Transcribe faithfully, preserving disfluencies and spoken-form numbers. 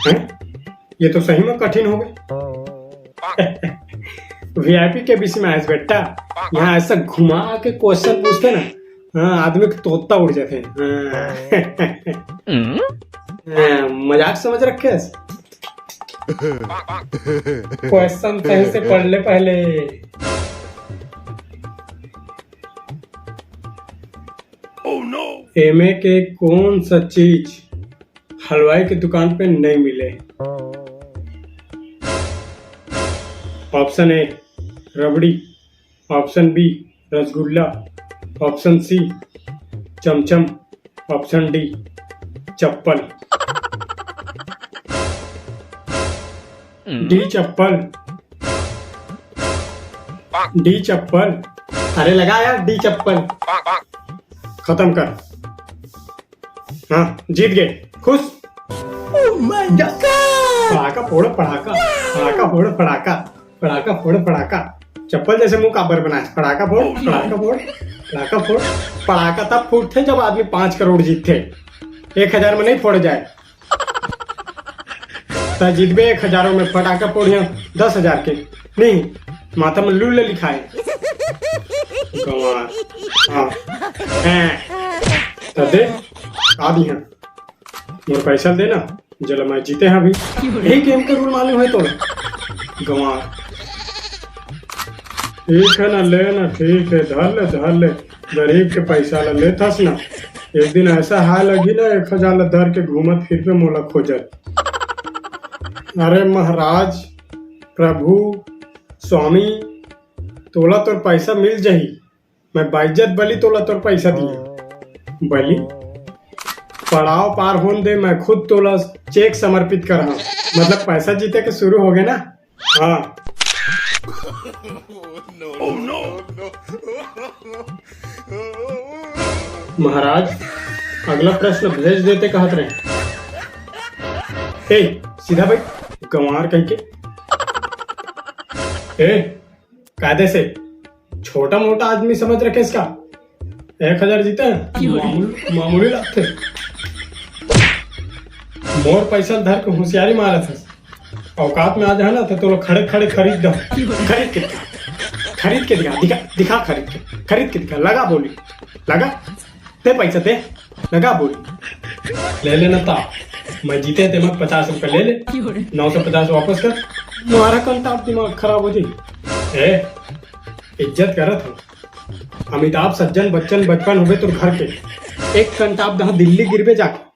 हैं? ये तो सही में कठिन हो गए। वीआईपी केबीसी में आए बेटा, यहाँ ऐसा घुमा के क्वेश्चन पूछते ना, हाँ, आदमी के तोता उड़ जाते हैं। हाँ। हाँ, मजाक समझ रखे हैं। क्वेश्चन सही से पढ़ ले पहले। एमे के कौन सा चीज हलवाई के दुकान पे नहीं मिले? Option A, rabri. Option B, rasgulla. Option C, chamcham. Option D, चप्पल। डी चप्पल। डी चप्पल। अरे लगा यार, डी चप्पल। खत्म कर। हाँ, जीत गए। खुश? पड़ाका फोड़ पड़ाका, पड़ाका फोड़ पड़ाका, पड़ाका फोड़ पड़ाका। चप्पल जैसे मुंह काबर बनाए, पड़ाका फोड़, पड़ाका फोड़, पड़ाका फोड़। पड़ाका तब फूटथे जब आदमी पांच करोड़ जीतथे, एक हजार में नहीं फोड़े जाए। त जीतबे एक हजारों में, पटाखा फोड़िया दस हजार के। नहीं, माथा में लूल लिखाए। गंवार। हाँ। हैं। त दे, आ दिया। मोर पैसा दे ना, जेला मैं जीते हैं अभी। यही गेम के रूल मालूम है तोला? गंवार। ठीक है ना, ले ना, ठीक है, धर ले, धर ले। गरीब के पैसा ला लेथस ना, एक दिन ऐसा हाल लगही ना, एक हजार ला धर के घूमत फिरबे मोला खोजत। अरे महाराज, प्रभु, स्वामी, तोला तोर पैसा मिल जाही। मैं बाइज्जत बली तोला तोर पैसा दिए। बली, पड़ाव पार होन दे, मैं खुद तोला चेक समर्पित करहा। मतलब पैसा जीते के शुरू हो गए ना। हाँ। महाराज, अगला प्रश्न भेज देते कहत रहे। ए, सीधा भाई, गंवार कह के। ए, कायदे से छोटा मोटा आदमी समझ रखे इसका। एक हजार जीते हैं, मामूल-, मामूली लागथे। मोर पैसा धर के होशियारी मारत हस। औकात में आ जाए ना, तो तोला खड़े खड़े खरीद दो। खरीद के दिखा, खरीद के दिखा, दिखा, दिखा खरीद के, खरीद के दिखा, लगा बोली, लगा, दे पैसा दे, लगा बोली। ले लेना ता, मैं जीते तेमा पचास रुपए ले ले, नौ सौ पचास वापस कर। तुम्हारा कंटाप दिमाग खराब हो जाए। ए, इज्जत करत हो। अमिताभ सज्जन बच्चन बचपन होबे तोर घर के। एक कंटाप दहा दिल्ली गिरबे जाके।